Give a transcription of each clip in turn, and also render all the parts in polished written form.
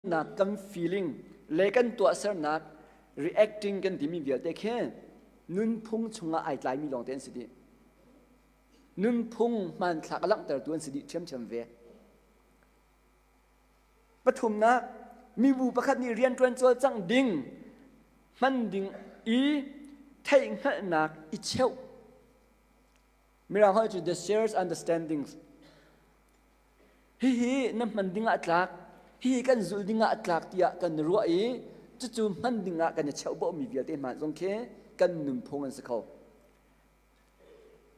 Nak kan feeling le kan tuahsernak, reacting kan timi vialte khi nunphung chungah ai tlaimi lawngte an si dih. Nunphung hmanthlak a langhtertu an si dih ṭhiamṭhiam ve. Pathumnak, mibu pakhat nih rianṭuan cawlcangh ding, hman ding i theihhngalhnak i cheuh. Mirang holh cu the shared understandings. Hihi na hman dingah a tlak, hihi kan zulh dingah a tlak tiah kan ruah i cucu hman dingah kan i cheuhbauhmi vialte hna zong khi kan nunphung an si kho.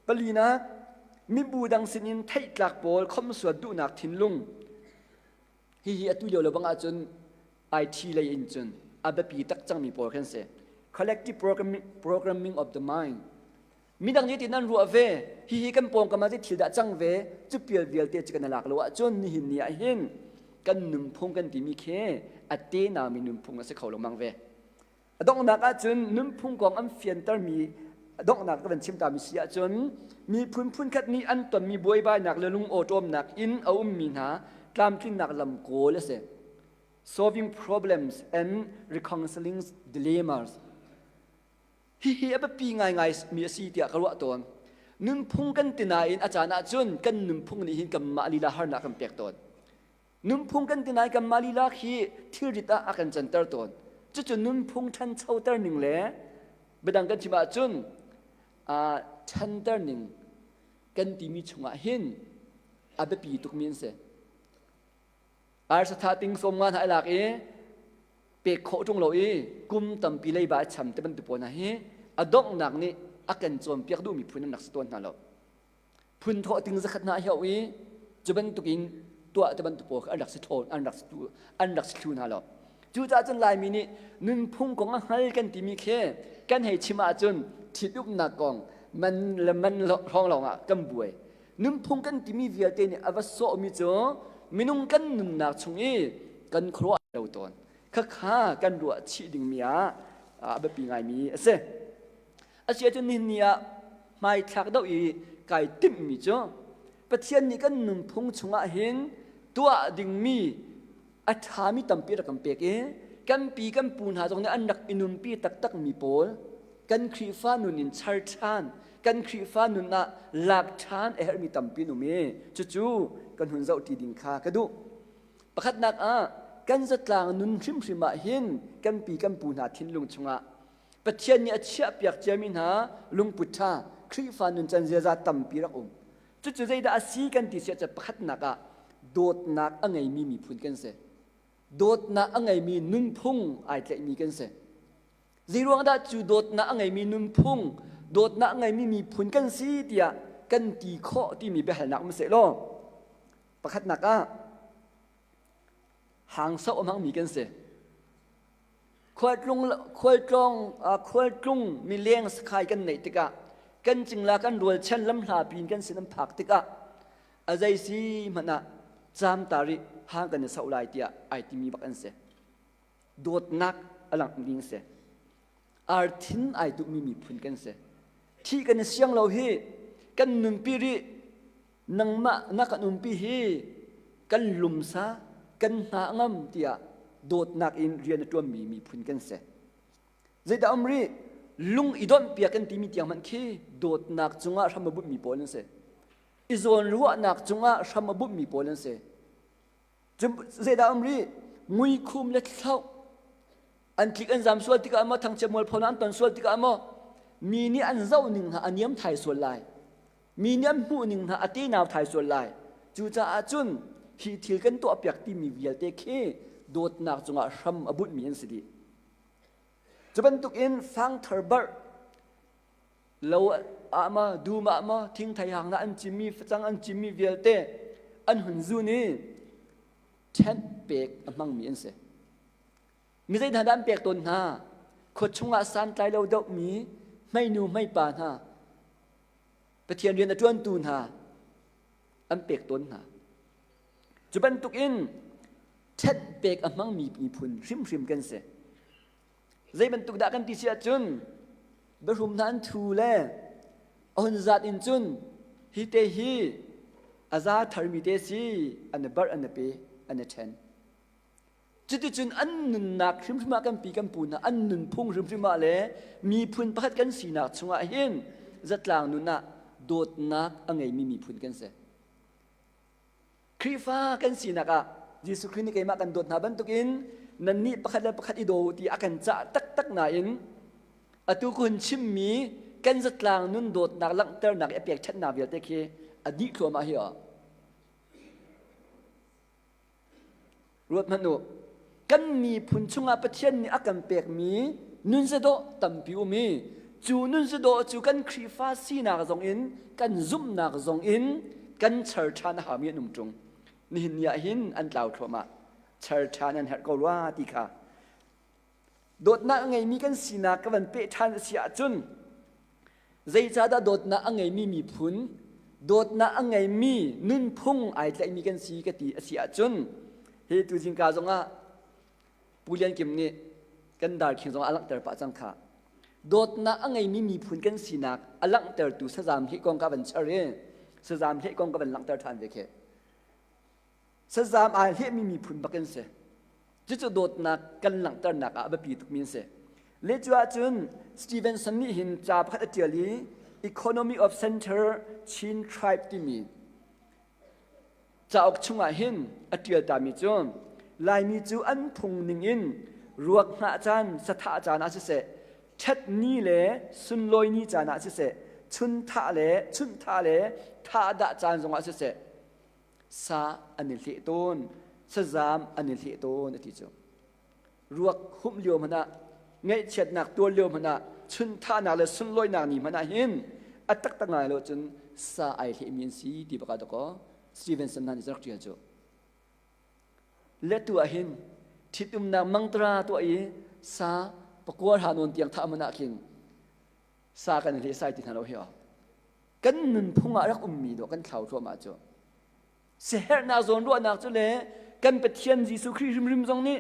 Palinak, mibu dang sinin theihtlak pawl khomhsuat duhnak thinlung. Hihi atu lio lo bang ahcun IT lei in cun a biapi tak cangmi pawl khi an si. Collective programming of the mind. Midang nih tin an ruah ve, hihi kan pawngkam ah thil dah cang ve, cu pial vialte cu kan lak lo ahcun nihin ni ah hin kan nunphung kan timi khi a te naumi nunphung a si kho lengmang ve. A donghnak ahcun nunphung kong an fiantermi, a donghnak ka van chim tami si ahcun, miphun phunkhat nih an tonmi buaibainak le lungawṭawmnak in a ummi hna tlamtlinnak lam kawl a si. Solving problems and reconciling dilemmas. Hihi a biapi ngaingai mi a si tiah ka ruah tawn. Nunphung kan ti nain a caan ahcun kan nunphung nih hin kanmah lila harnak kan pek tawn. Nunphung kan ti nain kanmah lila khi thilrit ah a kan canter tawn. Cucu nunphung ṭhanchoter ning le biadang kan chim ahcun ṭhanter ning kan timi chungah hin a biapi tukmi an si. Arsa tha ting sawm nga hna i lak i pek khawh ṭung lo i kum tampi leiba a cham te bantuk pawl hna hi a donghnak nih a kan cawnpiak duhmi phun an rak si tawn hna lo. Phun thawh ting zakhat hna a hioh i cu bantukin tuah te bantuk pawl kha an rak si thawn an rak si an rak si thlu hna lo. Cucaah cun Laimi nih nunphung kong a hngal kan timi khi kan hei chim ahcun ṭhitumnak kong man le man hrawng lawngah kan buai. Nunphung kan timi vialte nih a va sawhmi cu minung kan nunnak chung i kan khuaruah lo tawn. Khakha kan ruah chih dingmi ah a biapi ngaimi a si. A si ahcun nihin ni ah hmaithlak doh i kai timhmi cu Pathian nih kan nunphung chungah hin tuah dingmi a ṭhami tampi rak kan pek i kan pi kan pu hna zong nih an rak i nunpi taktakmi pawl kan Khrihfa nun in char ṭhan, kan Khrihfa nun ah lak ṭhan a herhmi tampi an um i cucu kan hun zohṭi ding kha ka duh. Pakhatnak ah, kan zatlang nun hrimhrim ah hin kan pi kan pu hna thinlung chungah Pathian nih a chiahpiak ciami hna lungput ṭha Khrihfa nuncan ziaza tampi rak um. Cucu zeidah a si kan ti siah pakhatnak ah dawtnak a ngeimi miphun kan si. Dawtnak a ngeimi nunphung ai tlaihmi kan si. Zeiruang dah cu dawtnak a ngeimi nunphung, dawtnak a ngeimi miphun kan si tiah kan ti khawh timi biahalnak um seh law pakhatnak ah hangso a hmangmi kan si. Khualtlung, khualtlung mileng sakhai kan neih tikah kan cingla kan rualchan lamhla pin kan sin an phak tikah a zei si hmanh ah caam ta rih hang kan i soh lai tiah ai timi bak an si. Dawtnak a langh ding si. Arthin ai duhmi miphun kan si. Thi kan i siang lo hi kan nunpi rih, nangmah na kan umpi hi kan lumsa kan hna ngam tiah dawtnak in rian a ṭuanmi miphun kan si. Zeidah um rih? Lung i donhpiak kan timi tiang hmanh khi dawtnak cungah hram a bunhmi pawl an si. I zawnruahnak cungah hram a bunhmi pawl an si. Zeidah um rih? Muikhum le thlauh an tlik an zam sual tikah maw, thangchiat mualpho an ton sual tikah maw, mi nih an zoh ning hna a niam thai sual lai. Mi nih an hmuh ning hna a tenau thai sual lai. Cucaah cun hi thil kan tuahpiak timi vialte khi dawtnak cungah hram a bunhmi an si dih. Cu bantukin fangthar barh lo ah ma, dum ah ma, thingthei hang na an cimmi, facang an cimmi vialte an hun zun i ṭhenh pek a hmangmi an si. Mi zei hna dah an pek tawn hna? Khua chungah santlai lo deuhmi hmeinu hmeipa hna, Pathian rian a ṭuantu hna an pek tawn hna. Cu bantukin ṭhenh pek a hmangmi miphun hrimhrim kan si. Zei bantuk dah kan ti si ahcun biahrum hna an thu le a hun zat in cun hi te hi a za tharmi te si an i barh, an i pe, an i ṭhen. Cuticun an nunnak hrimhrim ah kan pi kan pu hna an nunphung hrimhrim ah le miphun pakhat kan sinak chungah hin zatlang nun ah dawtnak a ngeimi miphun kan si. Khrihfa kan sinak ah Jesuh Khrih nih keimah kan dawt hna bantukin nannih pakhat le pakhat i daw ti a kan cah taktak nain atu kun chimmi kan zatlang nun dawtnak langhternak i a pekṭhenhnak vialte khi a dih thluahmah hi Ruat hmanh u. Kan miphun chungah Pathian nih a kan pekmi nunzadawh tampi um i cu nunzadawh cu kan Khrihfa sinak zong in kan zumhnak zong in kan char ṭhan a haumi an um ṭung. Nihin ni ah hin an tlau thluahmah. Char ṭhan an herh ko rua ti kha. Dawtnak a ngeimi kan sinak ka van peh ṭhan a si ahcun Zeicahdah dawtnak a ngeimi miphun, dawtnak a ngeimi nunphung ai tlaihmi kan si ka ti a si ahcun hi tu zingka zongah Pu Lian Kim nih kan darkhing zongah a langhter pah cang kha. Dawtnak a ngeimi miphun kan sinak a langhtertu sazam hleh kong ka van char i sazam hleh kong ka van langhter ṭhan ve khi. Sazam aa hlehmi miphun bak an si. Cucu dawtnak kan langhternak ah a biapi tukmi an si. Le cu ahcun Stevenson nih hin ca pakhat a ṭial i Economy of Center Chin Tribe timi cauk chungah hin a ṭial tami cu Laimi cu an phung ningin ruak hngah caan, sathah caan ah siseh, ṭhet ni le sunlawi ni caan ah siseh, chun thah le chunh thah le thahdah caan zongah siseh, sa an i hleh tawn sazam an i hleh tawn a ti cu ruak humh lio hmanh ah ngaihchiatnak tuar lio hmanh ah chunthahnak le sunlawinak ni hmanh ah hin a taktak ngai lo cun sa ai hlehmi an si ti baka dakaw Stevenson hna nih rak ṭial cu le tu ah hin ṭhitumnak mangtara tuah i sa pakuar ha nawn tiang thah hmanh ah khin sa kan hleh sai ti hna lo hi kan nunphung ah rak ummi dawh kan thlau thluahmah cu siherhnak zawnruahnak cu le kan Pathian Jesuh Khrih hrimhrim zong nih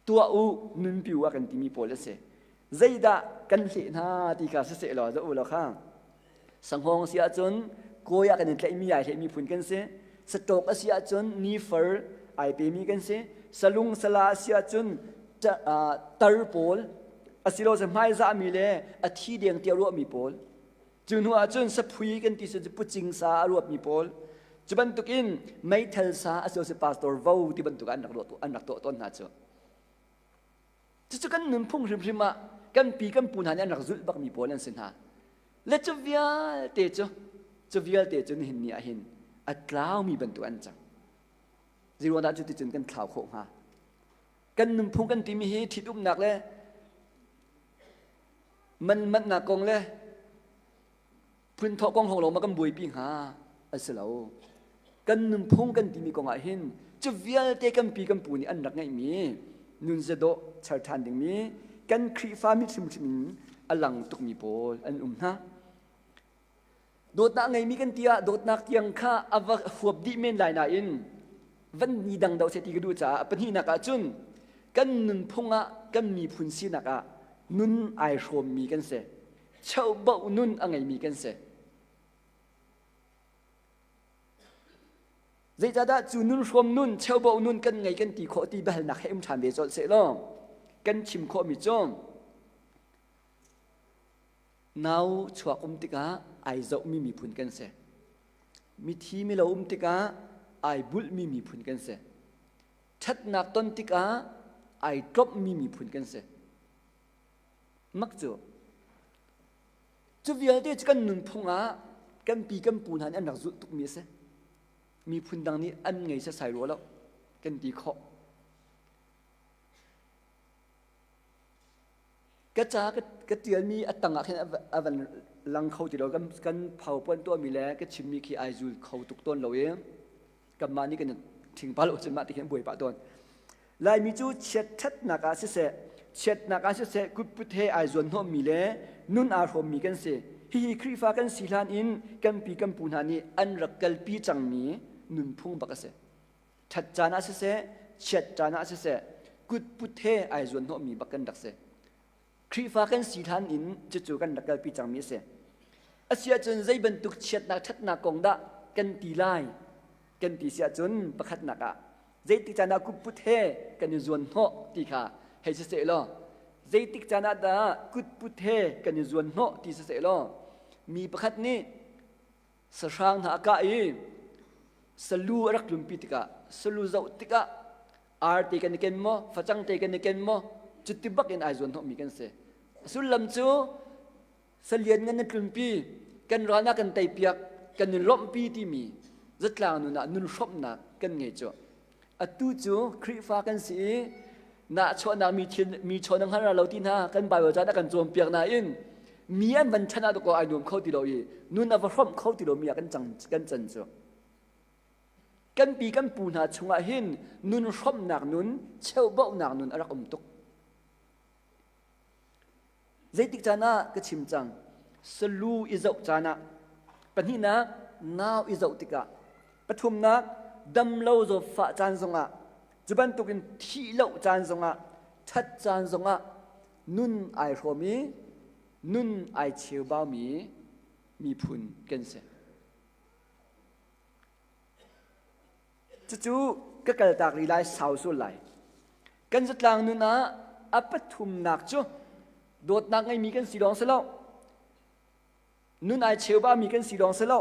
tuah u nunpi u a kan timi pawl a si zeidah kan hleh hna ti kha siseh law zoh u law kha sanghawng si ahcun kawi ah kan in tlaihmi ai hlehmi phun kan si saṭawk a si ahcun nifar ai pemi kan si salung sala a si ahcun tar pawl asilo sa hmaizahmi le a thi deng tiah ruahmi pawl cu hnu ahcun saphui kan ti cu pucing sa a ruatmi pawl cu bantukin meithal sa asilo si pastor vo ti bantuk an rak an rak tuah tawn hna cu cucu kan nunphung hrimhrim ah kan pi kan pu hna nih an rak zulh bakmi pawl an si hna le cu vialte cu cu vialte cu nihin ni ah hin a tlaumi bantuk an cang zeiruang dah cuticun kan thlau khawh hnga Kan nunphung kan timi hi ṭhitumnak le man manhnak kong le phunthawh kong hong lo ma kan buaipi hnga a si lo. Kan nunphung kan timi kong ah hin cu vialte kan pi kan pu nih an rak ngeihmi nunzia dawh char ṭhan dingmi kan Khrihfa mi hrimhrim in a lang tukmi pawl an um hna. Dawtnak ngeimi kan ti ah dawtnak tiang kha a va huap dih men lai nain van ni dang do seh ti ka duh caah pahnihnak ah cun kan nunphung ah kan miphun sinak ah nun ai hrawmmi kan si. Cheuhboh nun a ngeimi kan si. Zeicahdah cu nun hrawm nun cheuhboh nun kan ngei kan ti khawh ti biahalnak he um ṭhan ve colh seh law kan chim khawhmi cu Nau chuak um tikah ai zohmi miphun kan si. Mithi milo um tikah ai bulhmi miphun kan si. Ṭhatnak ton tikah ai tlawmhmi miphun kan si. Mak cu. Cu vialte cu kan nunphung ah kan pi kan pu hna nih an rak zulh tukmi a si. Miphun dang nih an ngei sasai rua lo kan ti khawh. Ka ca ka ṭialmi a tangah khin a van lang kho ti lo. Kan, kan PowerPoint tuahmi le ka chimmi khi ai zul kho tuk tawn lo i kanmah nih kan ṭhing pah lo cun mah ti khin buai pah tawn. Laimi cu chiatṭhatnak ah siseh, chiatnak ah siseh kutput he ai zuan hnawhmi le nun aa hrawmmi kan si. Hihi Khrihfa kan si hlan in kan pi kan pu hna nih an rak kalpi cangmi nunphung bak a si. Ṭhat caan ah siseh, chiat caan ah siseh, kutput he ai zuan hnawhmi bak kan rak si. Khrihfa kan si hlan in cucu kan rak kalpi cangmi a si. Asiahcun zei bantuk chiatnak ṭhatnak kong dah kan ti lai? Kan ti si ahcun pakhatnak ah. Zeitik caan ah kutput he kan i zuan hnawh ti kha hei si seh law zeitik caan ah dah kutput he kan i zuan hnawh ti si seh law mi pakhat nih sahrang hna a kah i salu a rak tlunpi tikah salu zoh tikah arte kan i ken maw facang te kan i ken maw cuti bak in ai zuan hnawhmi kan si. A sullam cu salian ngan na tlunpi kan ral na kan teipiak kan in lawmhpi timi zatlang nun ah nun hrawmhnak kan ngei cu. Atu cu Khrihfa kan si i nahchuahnak mi thil mi chawn na hngal lo ti hna kan Bible caan a kan cawnpiak nain mi an van chan ah ko ai nuam kho ti lo i nun a va hrawmh kho ti lo mi ah kan cang kan can cu. Kan pi kan pu hna chungah hin nun hrawmhnak nun cheuhbauhnak nun a rak um tuk. Zeitik caan ah ka chim cang? Salu i zoh caan ah. Pahnihnak, nau i zoh tikah. Pathumnak, damlo zawtfah caan zongah. Cu bantukin thih lo caan zongah, ṭhat caan zongah nun ai hrawm i nun ai cheubaumi miphun kan si. Cucu ka kaltak rih lai sau sul lai. Kan zatlang nun ah a pathumnak cu dawtnak ngeimi kan si lawng si lo. Nun ai cheubami kan si lawng si lo.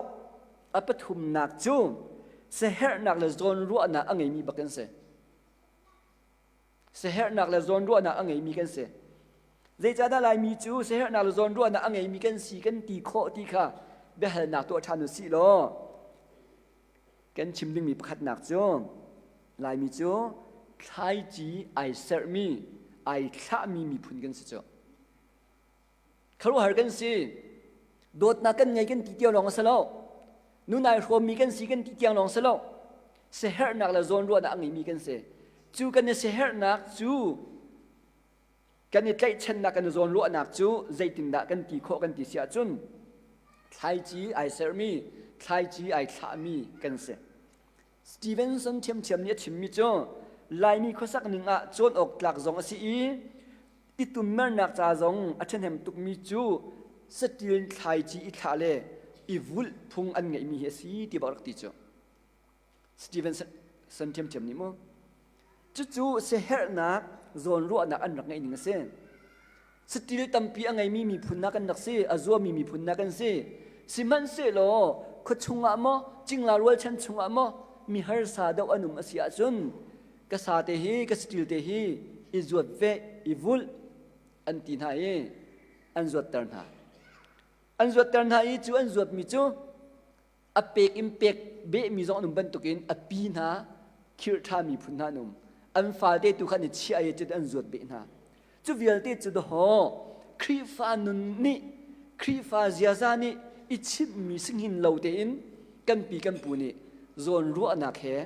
A pathumnak cu siaherhnak le zawnruahnak a ngeimi bak kan si. Siaherhnak le zawnruahnak a ngeimi kan si. Zeicahdah Laimi cu siaherhnak le zawnruahnak a ngeimi kan si kan ti khawh ti kha biahalnak tuah ṭhan u sih law kan chim dingmi pakhatnak cu Laimi cu thlaici ai serhmi, ai thlahmi miphun kan si cu. Khuaruahhar kan si. Dawtnak kan ngei kan ti tiang lawng a si lo. Nun ai hrawmmi kan si kan ti tiang lawng si lo. Siaherhnak le zawnruahnak a ngeimi kan si. Cu kan i siaherhnak cu kan i tlaihchannak kan i zawnruahnak cu zeitindah kan ti khawh kan ti si ahcun thlaici ai sermi, thlaici ai thlahmi kan si. Stevenson ṭhiamṭhiam nih a chimmi cu Laimi khuasak ning ah cawn awk tlak zong a si i i tummernak ca zong a ṭhahnem tukmi cu saṭil thlaici i thlah le i vulh phung an ngeihmi hi a si ti bak rak ti cu. Stevenson ṭhiamṭhiam nih mu. Cucu siaherhnak zawnruahnak an rak ngeih ning a si. Saṭil tampi a ngeimi miphun hna kan rak si, a zuami miphun hna kan si. Sihmanhsehlaw khuachung ah maw, cingla rualchan chungah maw, mi harsa deuh an um a si ahcun ka sa te hi, ka saṭil te hi i zuat ve, i vulh an ti hna i an zuatter hna. An zuatter hna i cu an zuatmi cu a pek in pek behmi zong an um bantukin a pi hna khirh ṭhami phun hna an um. An falte tu kha an i chiah i cuti an zuat beh hna. Cu vialte cu dawhaw Khrihfa nun nih Khrihfa ziaza nih i chimhmi singhin lo tein kan pi kan pu nih zawnruahnak he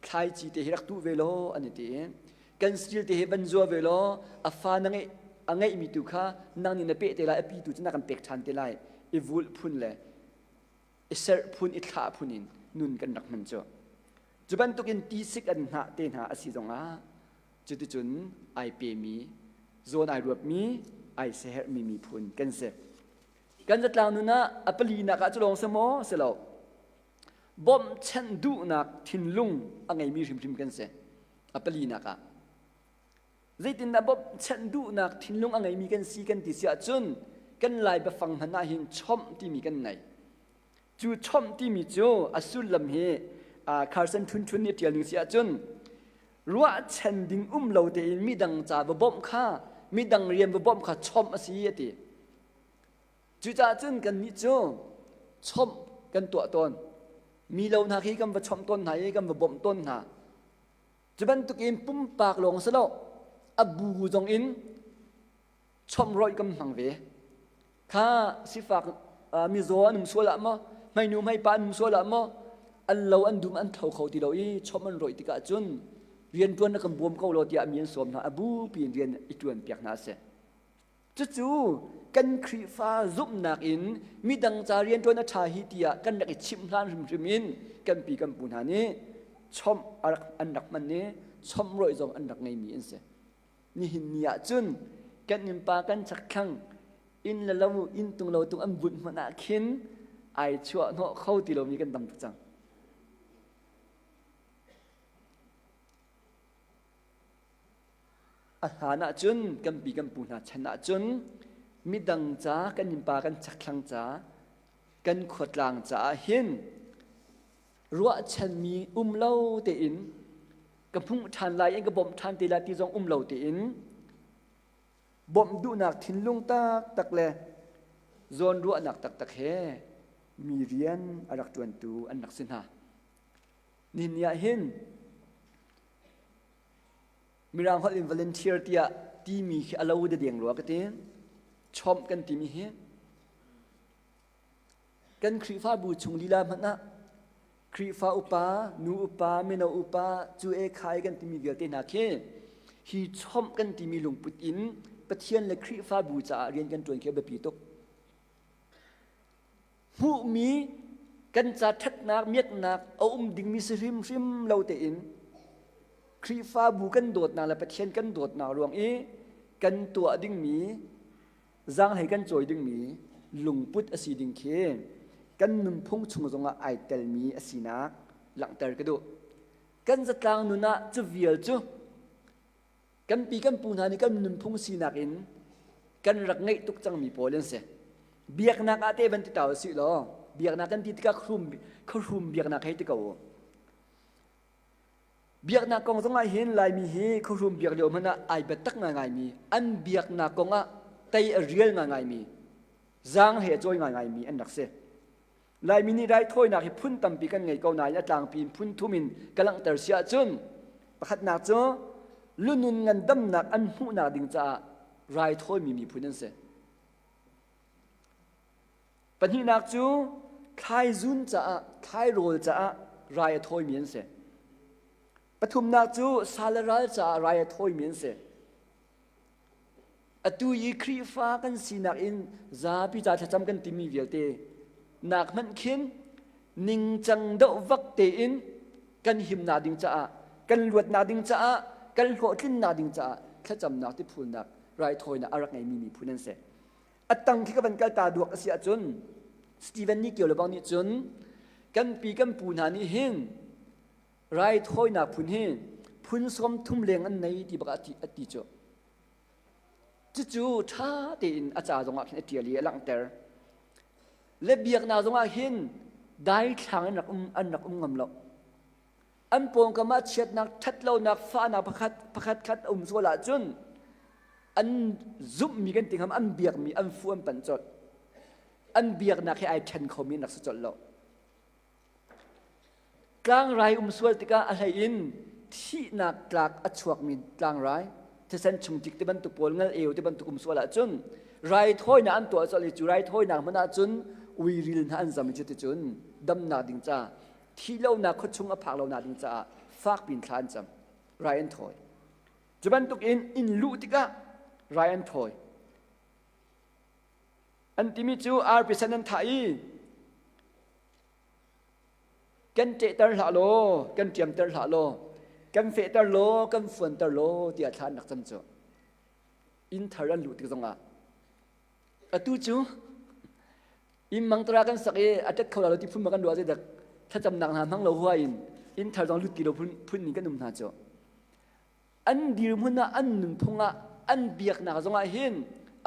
thlaici te hi rak tuh ve law an i ti i kan stil te hi van zua ve law a fa na ngeih a ngeihmi tu kha nang nih na peh te lai a pi tu cu na kan pek ṭhan te lai i vulh phun le i serh phun i thlah phun in nun kan rak hman cu. Cu bantukin tisik an hnah te hna a si zongah cuticun ai pemi zawn ai ruatmi ai siaherhmi miphun kan si. Kan zatlang nun ah a palinak ah cu lawng si maw? Si lo. Bawmhchanh duhnak thinlung a ngeimi hrimhrim kan si. A palinak ah. Zeitindah bawmhchanh duhnak thinlung a ngeimi kan si kan ti si ahcun kan Lai biafang hmanh ah hin chomh timi kan ngei. Cu chomh timi cu a sullam hi Carson Thun Thun nih a ṭial ning si ahcun ruahchan ding um lo tein midang ca va bawmh kha midang rian va bawmh kha chomh a si a ti. Cucaah cun kannih cu chomh kan tuah tawn. Mi lo hna khi kan va chomh tawn hna i kan va bawmh tawn hna. Cu bantukin pumpak lawng si lo, a bu zong in chomhrawih kan hmang ve. Kha sifak mizaw an um sual ah maw, hmeinu hmeipa an um sual ah maw, an lo an dum an tho kho ti lo i chomh an rawih tikah cun rianṭuan na kan bawm ko law tiah mi an sawm hna, a bupi in rian i ṭuan piak hna a si. Cucu kan Khrihfa zumhnak in midang ca rianṭuan a ṭha hi tiah kan rak i chimh hlan hrimhrim in kan pi kan pu hna nih chomh an rak hman i chomh rawih zong an rak ngeimi an si. Nihin ni ah cun kan innpa kan chakthlang inn le lo inn tung lo tung an bunh hmanh ah khin ai chuah hnawh kho ti lomi kan tam tuk cang. A hlan ahcun kan pi kan pu hna chan ahcun midang ca kan innpa kan chakthlang ca kan khuatlang caah hin ruahchanmi um lo tein ka hmuh ṭhan lai in ka bawmh ṭhan te lai ti zong um lo tein bawmh duhnak thinlung taktak le zawnruahnak taktak he mi rian a rak ṭuantu an rak si hna. Nihin ni ah hin Mirang holh in volunteer tiah timi khi a lo deng rua ka ti. Chomh kan timi hi kan Khrihfabu chung lila hmanh ah Khrihfa upa, nu upa, mino upa, cu e khai kan timi vialte hna khi hi chomh kan timi lungput in Pathian le Khrihfabu caah rian kan ṭuan khi a biapi tuk. Hmuhmi kan ca ṭhatnak miaknak a um dingmi si hrimhrim lo tein Khrihfabu kan dawtnak le Pathian kan dawtnak ruang i kan tuah dingmi zaanghlei kan cawi dingmi lungput a si ding khi kan nunphung chung zongah ai telmi a sinak langhter ka duh. Kan zatlang nun ah cu vial cu kan pi kan pu hna nih kan nunphung sinak in kan rak ngeih tuk cangmi pawl an si. Biaknak ah te van ti ta usih law biaknak kan ti tikah khuahrum biaknak hei ti ko u. Biaknak kong zongah hin Laimi hi khuahrum biak lio hmanh ah ai biatak ngaingaimi, an biaknak kong ah tei a rial ngaingaimi, zaang he a cawi ngaingaimi an rak si. Laimi nih raithawinak hi phun tampi kan ngei ko nain a tlangpi in phun thum in ka langhter si ahcun pakhatnak cu lunun ngandamnak an hmuhnak ding caah raithawimi miphun an si. Pahnihnak cu thlaizun caah thlairawl caah rai a thawimi an si. Pathumnak cu sal le ral caah rai a thawimi an si. Atu i Khrihfa kan sinak in zapi ca thlacam kan timi vialte nak hmanh khin ningcang deuh vak tein kan himnak ding caah kan luatnak ding caah kan hlawhtlinnak ding caah thlacamnak tiphulnak raithawinak a rak ngeimi miphun an si. A tang khi ka van kal ta duak a si ahcun Stephen nih kio le bang nih cun kan pi kan pu hna nih hin raithawinak phun hi phun 30 leng an nei ti bak a ti, a ti cu. Cucu ṭha tein a ca zongah khin a ṭial i a langhter. Le biaknak zongah hin daithlang an rak um, an rak um ngam lo. An pawngkam ah chiatnak, ṭhatlonak, fahnak pakhat pakhat khat a um sual ahcun an zumhmi kan ti ngam, an biakmi an fu an panh colh. An biaknak he ai ṭhen khomi an rak si colh lo. Tlangrai um sual tikah a hlei in thihnak tlak a chuakmi tlangrai, thisen chung tik ti bantuk pawl ngal eu ti bantuk um sual ahcun raithawinak an tuah colh i cu raithawinak hmanh ahcun uiril hna an zam i cuticun damnak ding ca thihlonak khuachung a phak lonak ding caah fakpi in thla an cam rai an thawi cu bantuk in inn luh tikah rai an thawi an timi cu arpi sen an thah i kan ṭehter hlah law kan ṭiamter hlah law kan fehter law kan fuanter law tiah thla an rak cam cu inn thar an luh tik zongah atu cu Inn mangtara kan sak i a tet kho lo ti phun ma kan ruah zeidak thlacamnak hna hmang lo hua in inn thar zong lut ti lo phun phun in kan um hna cu an dirhmun ah an nunphung ah an biaknak zong ah hin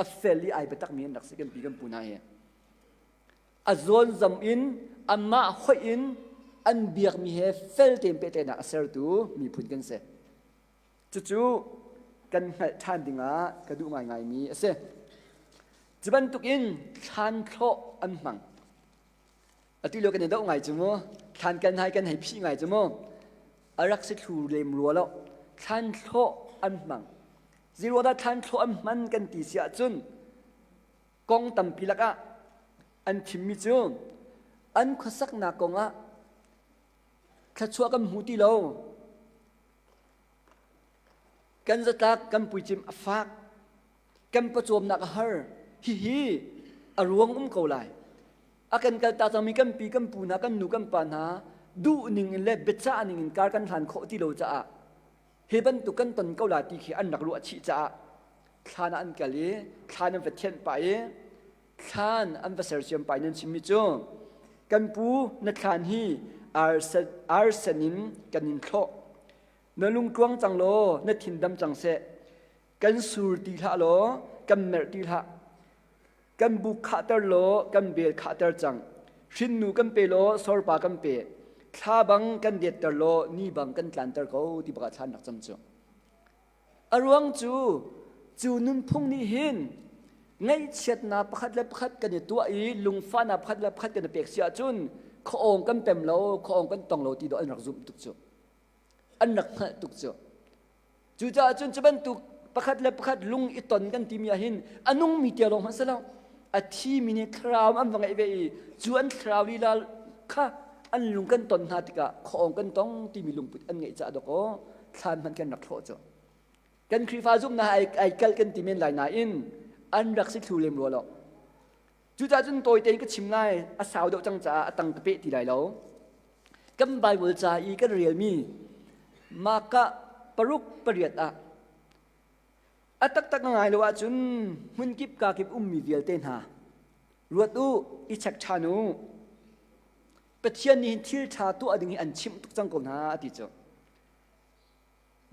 a fel i ai biatak mi an rak si kan pi kan pu hna hi a zawn zam in amah hoih in an biakmi he fel tein pehtlaihnak a sertu miphun kan si Cucu kan hngalh ṭhan dingah ka duh ngaingaimi a si. Cu bantukin thlan thlawh an hmang. Atu lio kan i doh ngai cu mu. Thlan kan hai kan hei phih ngai cu mu. A rak si thlu lem rua lo. Thlan thlawh an hmang. Ziruah dah thlan thlawh an hman kan ti si ahcun kong tampi lakah an thimmi cu an khuasaknak kongah thluachuah kan hmu ti lo. Kan zatlak kan puicim a fak. Kan pawcawmnak a har. Hihi a ruang um ko lai. A kan kaltak cangmi kan pi kan pu hna kan nu kan pa hna duh ning in le biacah ning in kar kan hlan khawh ti lo caah hi bantuk kan ton ko lai ti khi an rak ruah chih caah thlan ah an kal i thlan an va thianh pah i thlan an va sersiam pah in an chimmi cu kan pu na thlan hi arsen in kan in thlawh na lungtluang cang law na thin dam cang seh. Kan sur ti hlah law kan merh ti hlah. Kan buk khahter law kan bel khahter cang. Hrinnu kan pe law sorpa kan pe. Thla bang kan detter law ni bang kan tlanter ko ti bak ah thlan rak cam cu. A ruang cu cu nunphung nih hin ngaihchiatnak pakhat le pakhat kan i tuah i lungfahnak pakhat le pakhat kan i pek si ahcun khuaawng kan pem lo, khuaawng kan tong lo ti dawh an rak zumh tuk cu. An rak hngalh tuk cu. Cucaah cun cu bantuk pakhat le pakhat lung i ton kan timi ah hin a nungmi tia lawng hmanh si lo. A thimi nih thlarau an va ngeih ve i cu an thlarau lila kha an lung kan ton hna tikah khuaawng kan tong timi lungput an ngeih caah dawkaw thlan hmanh kan rak thlawh cu. Kan Khrihfa zumhnak ai, ai kal kan ti men lai nain an rak si thlu lem rua lo. Cucaah cun tawi tein ka chim lai, a sau deuh cang caah a tang ka peh ti lai lo. Kan Bible ca i kan relmi Marka paruk pariat ah a taktak ngai lo ahcun hmunkip kakip ummi vialte hna ruat u i check ṭhan u Pathian nih hin thil ṭha tuah ding hi an chimh tuk cang ko hna a ti cu.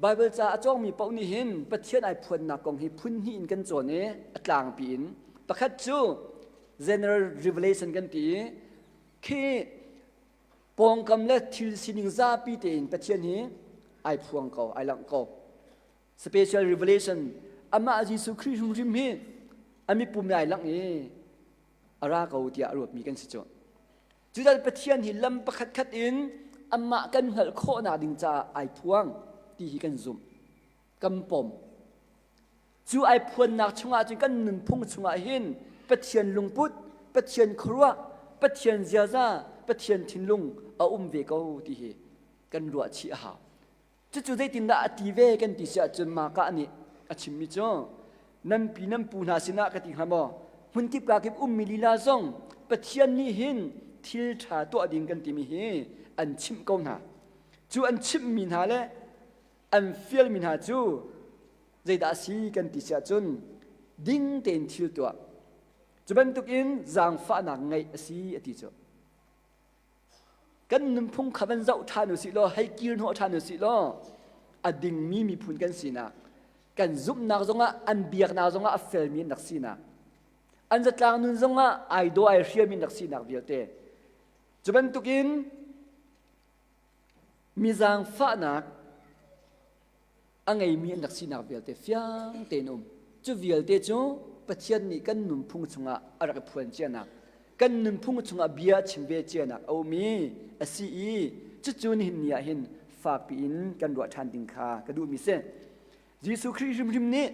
Baibal ca a cawngmi paoh nih hin Pathian ai phuannak kong hi phun hnih in kan cawn i a tlangpi in. Pakhat cu general revelation kan ti i khi pawngkam le thil sining zapi tein Pathian hi ai phuang ko, ai langh ko. Special revelation amah Jesuh Khrih hrimhrim hi a mipum ai langh i a ra ko tiah a ruatmi kan si cu. Cucaah Pathian hi lam pakhat khat in amah kan hngalh khawhnak ding caah ai phuang ti hi kan zumh, kan pom. Cu ai phuannak chungah cun kan nunphung chungah hin Pathian lungput, Pathian khuaruah, Pathian ziaza, Pathian thinlung a um ve ko ti hi kan ruah chih a hau. Cucu zeitindah a ti ve kan ti si ahcun Maka nih a chimmi cu nan pi nan pu hna sinah ka ti hnga maw hmunkip kakip ummi lila zong Pathian nih hin thil ṭha tuah ding kan timi hi an chimh ko hna. Cu an chimhmi hna le an fialmi hna cu zeidah a si kan ti si ahcun ding tein thil tuah. Cu bantukin zaangfahnak ngeih a si a ti cu. Kan nunphung kha van zoh ṭhan u sih law, hei kir hnawh ṭhan u sih law, a dingmi miphun kan sinak, kan zumhnak zongah, an biaknak zongah a felmi an rak sinak, an zatlang nun zongah ai daw ai hriami an rak sinak vialte. Cu bantukin mi zaangfahnak a ngeimi an rak sinak vialte fiang tein um. Cu vialte cu Pathian nih kan nunphung chungah a rak i phuan cianak, kan nunphung chungah bia a chim ve cianak a um i a si i cucu nihin ni ah hin fakpi in kan ruah ṭhan ding kha ka duhmi si. Jesuh Khrih hrimhrim nih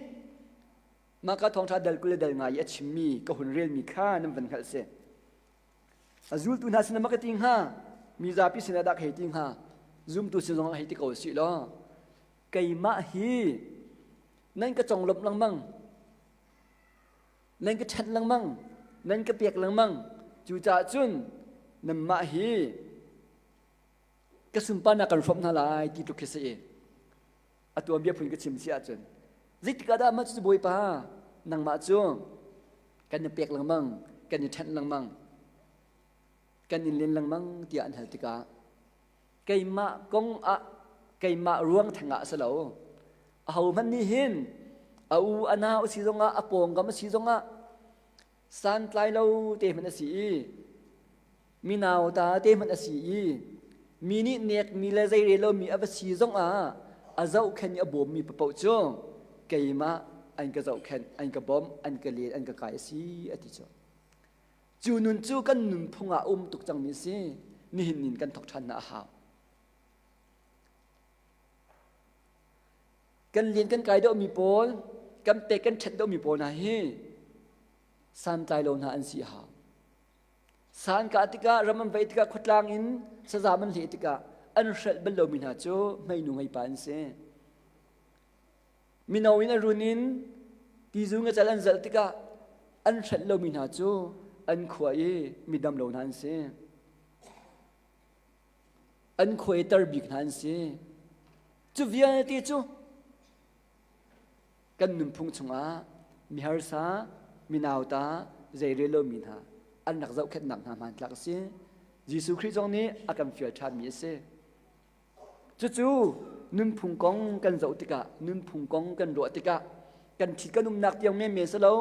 mah ka thawngṭha dal 20 le dal nga i a chimmi ka hun relmi kha nan van hngalh si. A zultu hna sinah ma ka ti hnga? Mi zapi sinah dah ka hei ti hnga? Zumtu sin zongah hei ti ko sih law keimah hi nan ka conglawmh lengmang, nan ka ṭhenh lengmang, nan ka pek lengmang. Cucaah cun nanmah hi ka sunparnak kan hrawmh hna lai ti tluk khi si i a tuanbia phun ka chim si ahcun zeitik ah dah mah cu Bawipa nangmah cu kan i pek lengmang kan i ṭhenh lengmang kan in len lengmang tiah an hal tikah keimah kong ah keimah ruang theng ah a si lo ahohmanh nih hin a u a nau a si zongah a pawngkam a si zongah santlai lo te hmanh a si i mi nauta te hmanh a si i mi nih nekmi le zeirel lomi a va si zongah a zohkhenh i a bawmmi paoh cu keimah an ka zohkhenh an ka bawmh an ka len an ka kai a si a ti cu cu nun cu kan nunphung ah um tuk cangmi a si nihin nin kan thok ṭhan na a hau kan lian kan kai deuhmi pawl kan pek kan ṭhet deuhmi pawl hna hi santlai lo hna an si a hau Sa an kah tikah, ram an vaih tikah, khuatlang in sazam an hleh tikah an hrelh bal lomi hna cu hmeinu hmeipa an si. Mino in a run in tizu ngacal an zalh tikah an hrelh lomi hna cu an khua i midam lo hna an si. An khua i tar bik hna an si. Cu vialte cu kan nunphung chungah miharsa, minauta, zeirel lomi hna an rak zohkhenhnak hna hmantlak a si. Jesuh Khrih zong nih a kan fial ṭhanmi a si. Cucu nunphung kong kan zoh tikah, nunphung kong kan ruah tikah. Kan thil kan umnak tiang menmen si lo,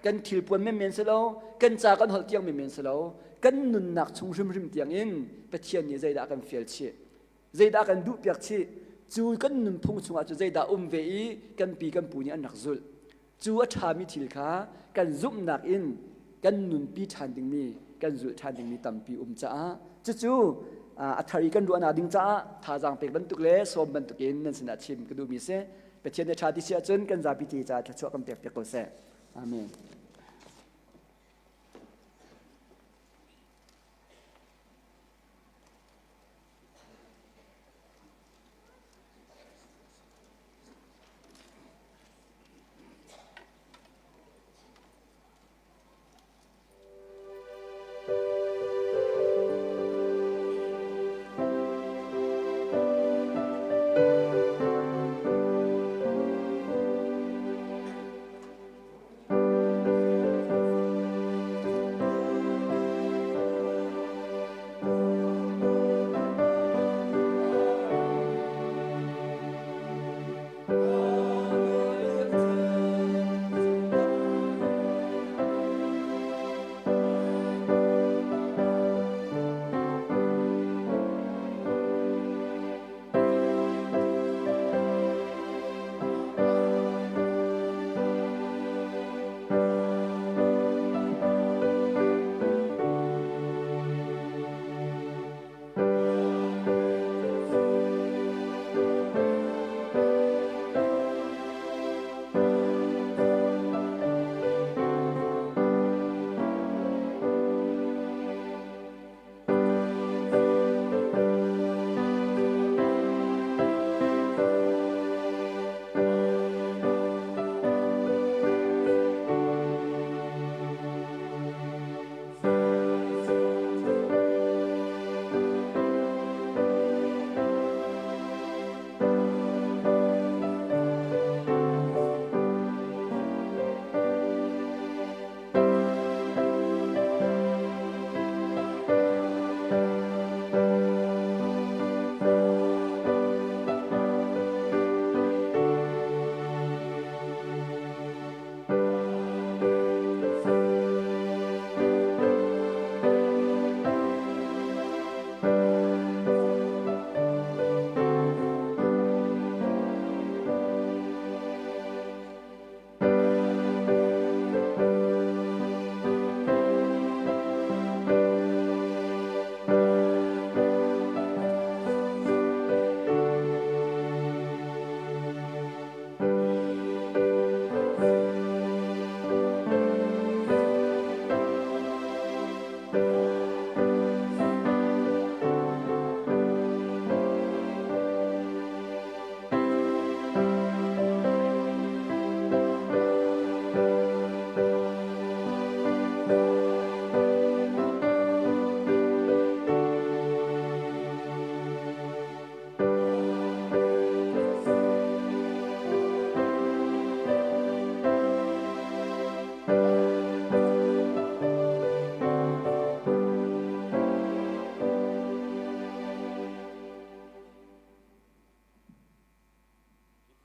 kan thilpuan menmen si lo, kan ca kan holh tiang menmen si lo, kan nunnak chung hrimhrim tiang in Pathian nih zeidah kan fial chih, zeidah kan duhpiak chih, cu kan nunphung chungah cu zeidah um ve i kan pi kan pu nih an rak zulh. Cu a ṭhami thil kha kan zumhnak in kan nunpi ṭhan dingmi, kan zulh ṭhan dingmi tampi um caah cucu a thar i kan ruahnak ding caah thazaang pek bantuk le sawm bantukin nan sinah chim ka duhmi si. Pathian nih ṭha ti si ahcun kan zapi te caah thluachuah kan pek piak ko seh. Amen.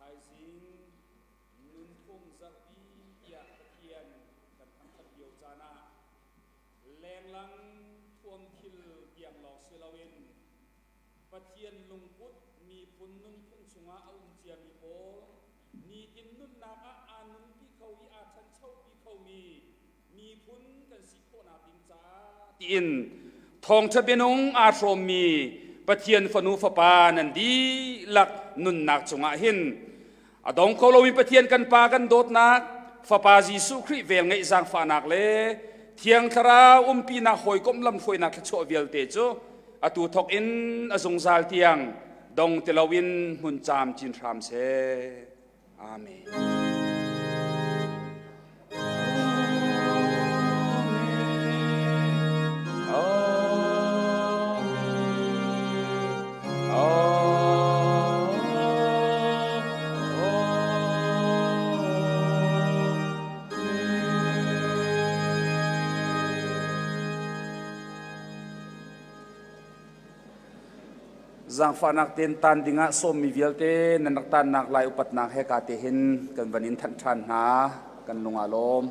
Thaizing nunphung zarhpi tiah Pathian kan thangṭhat lio caan ah lenglang thuamthil tiang lawng si loin Pathian lungput miphun nunphung chungah a um ciami pawl nitin nunnak ah aa nunpi kho i aa ṭhanchopi khomi miphun kan si khawhnak ding caah tiin thawngṭha bianung aa hrawmmi Pathian fanu fapa nan dihlak nunnak cungah hin a dong kho lomi Pathian kan Pa kan dawtnak Fapa Jesuh Khrih vel ngeih zaangfahnak le Thiang Thlarau umpinak hawikomh lamhruainak thluachuah vialte cu atu thawk in a zungzal tiang dong ti loin hmun caam cin hram seh. Amen. Zaangfahnak tein tan dingah sawmmi vialte nan rak tannak lai upatnak he ka te hin kan van in thanh ṭhan hna. Kan lung aa lawm.